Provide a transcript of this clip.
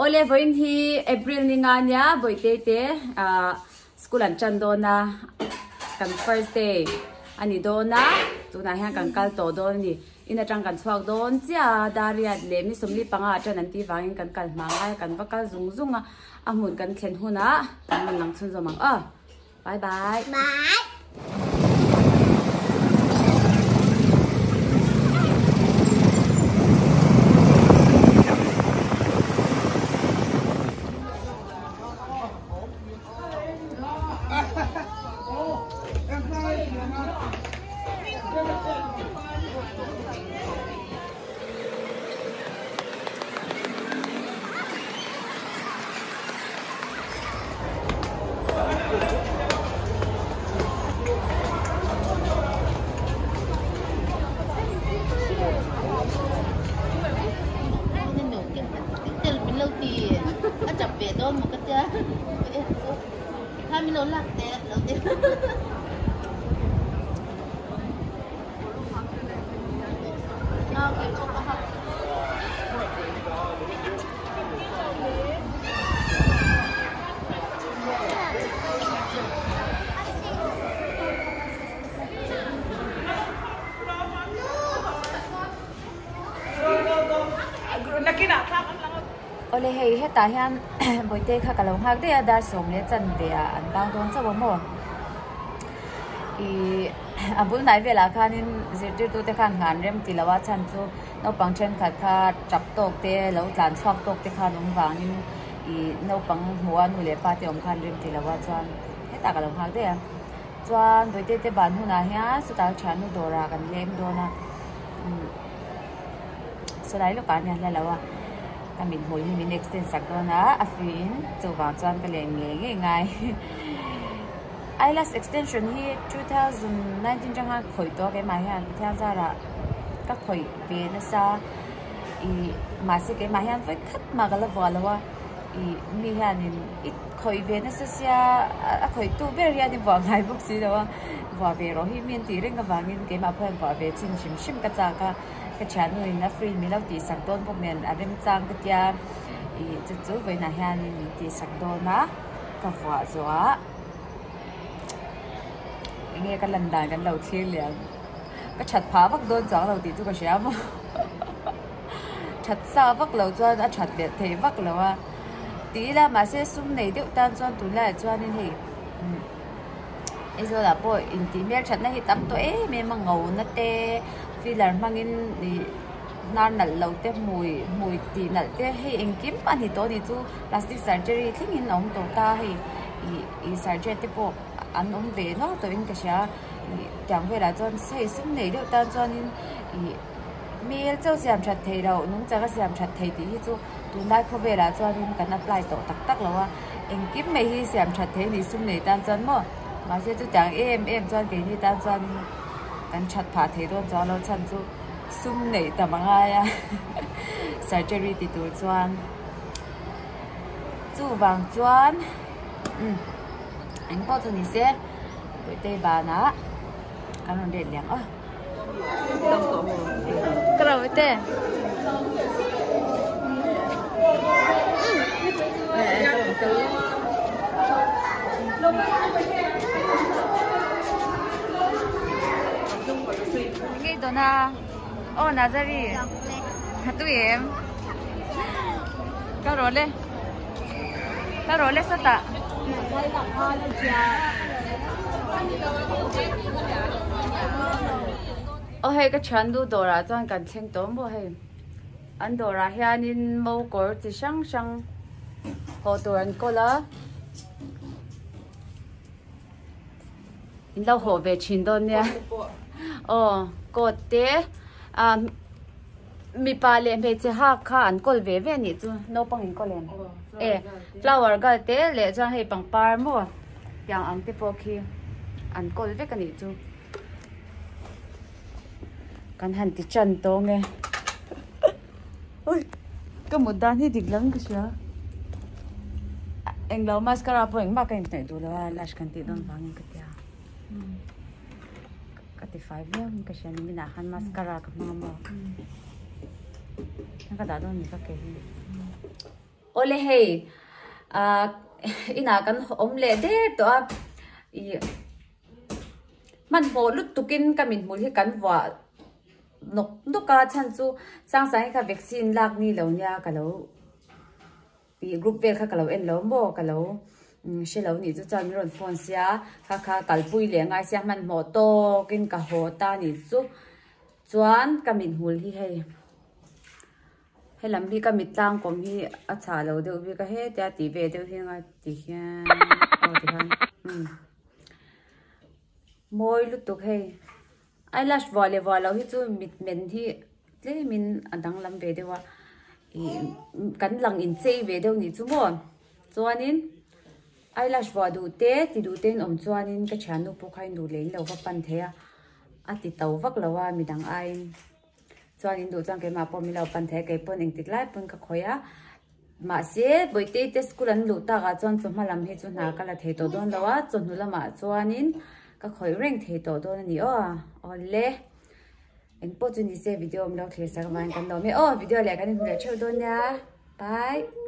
Awle vawiin hi April ni nga nia Bawihte te ah school an tan dawn a kan first day a ni dawn a tunah hian kan kal tawh dawn a ni in atang kan chhuak dawn chiah a Dariat leh mi sawmli panga ah tan an tih vangin kan kal hma ngai a kan va kal zung zung a a hmun kan thlen hunah kan rawn lang chhunzawm ang aw. Bye bye. Bye. Awle hei hetah hian bawihte kha ka lo nghak daih a dar sawm leh chanve ah an bang dawn chauh a maw ih a bul hnai velah khanin zirtirtute khan nghah an rem ti lo a chhan chu Naupang thenkhat kha tap tawk te, lo tlan chhuak tawk te khan awm vangin ih naupang hmuh a nu leh pa te awm khan rem ti lo a chuan hetah ka lo nghak daih a. Chuan Bawihte te ban hunah hian sawtah thiannu dawrah kan leng dawn a umm sawlai lawkah ania hla lo a ka mithmul hi min extend sak dawn a a free in chuvang chuan ka len ngei ngei ngai. Eyelash extension hi 2019 atanga khawih tawh keimah hian Pathian zarah ka khawih ve nasa ih mahse keimah hian vawi khat mah ka la vuah lo a ih mi hianin i khawih ve nasa sia a khawih tu ber hian i vuah ngai bawk si lo a vuah ve rawh hi mi an tih reng avangin keimah pawh hian vuah ve chin hrim hrim ka chak a ka thiannuin a free min lo tihsak dawn bawk nen a remchang ka tia ih chu chu vawiinah hianin min tihsak dawn a ka vuah zawh ah. Enge ka lan dan kan lo thlir leh ang ka that phah vak dawn chuang lo tih chu ka hria maw that sa vak lo chuan a that leh thei vak lo a ti ila mahse sum nei deuh tan chuan tunlaiah chuanin hei Aizawl ah pawh intih hmel thatna hi tam tawh em em a ngo na te filler hmangin ih hnar nalh lo te hmui hmui tih nalh te hei engkim a ni tawh a ni chu plastic surgery thlengin a awm tawh ta hei ih. Ih surgery te pawh an awm ve nual tawh in ka hria ih tiang velah chuan hei sum nei deuh tan chuanin ih hmel chauh siam that theih loh nungchang a siam that thei tih hi chu tunlai khawvelah chuanin kan apply tawh tak tak lo a engkim mai hi siam that thei a ni sum nei tan chuan maw mahse chutiang em em chuan keini tan chuanin kan that phah thei dawn chuang lo chhan chu sum neih tam a ngai a surgery ti tur chuan chuvang chuan. Umm eng pawh chu ni se Puitei banah kan rawn let leh ang aw. Ka ro te. Ngei dawn a. Aw Nazari. Tui em. Ka ro le. Ka rawh le sawtah. Aw hei ka thiannu dawrah chuan kan thleng tawh maw hei. An dawrah hianin mo kawr chi hrang hrang hawh tur an kawl a. In lo hawh ve thin dawn nia. Aw coat te ah. Mipa leh hmeichhe hak kha an kawl ve ve anih chu naupang in kawl em e flower girl te leh chuan hei pangpar maw tiang ang te pawh khi an kawl vek anih chu kan han ti tan tawng e ui ka mut dan hi dik lo in ka hria englo mascara pawh engmah ka inhnawih duh lo a lash kan tih dawn vangin ka tia. Ka ti fai viau in ka hria nimin ah khan mascara ka hmang a maw ka dah dawn ni ka ke hi. Awle hei ah inah kan awm leh der tawh a ih hmanhmawh lutukin ka mithmul hi kan vuah nawk nawk a chhan chu Sangsang hi kha vaccine lak ni lo nia ka lo Ih group vel kha ka lo en lo maw ka lo hre lo nih chu chuan min rawn phone sia kha kha kalpui leh ngai sia hmanhmawh tawkin ka haw ta nih chu chuan ka mithmul hi hei helam hi ka mit tlang kawm hi a chhah lo deuh bik a hetia tih ve deuh hi anga ti hian aw ti hian umm mawi lutuk hei eyelash vuah leh vuah loh hi chu mit men hi tlemin a danglam ve deuh a ih kan lang inchei ve deuh nih chu maw chuanin eyelash vuah duh te ti duh te in awm chuanin ka thiannu pawh kha in duh leh in lo va pan thei a a ti to vak lo a midang aiin chuan in duh chuan keimah pawh min lo pan thei a keipawn engtik lai pawn ka khawih a mahse bawihte te school an luh takah chuan chawhma lam hi chu hna ka la thei tawh dawn lo a chawhnu lamah chuanin ka khawih reng thei tawh dawn a ni aw awle. Eng pawh chu ni se video awm lo thlir sak avangin kan lawm e aw video leh kan inhmu leh theuh dawn nia bye.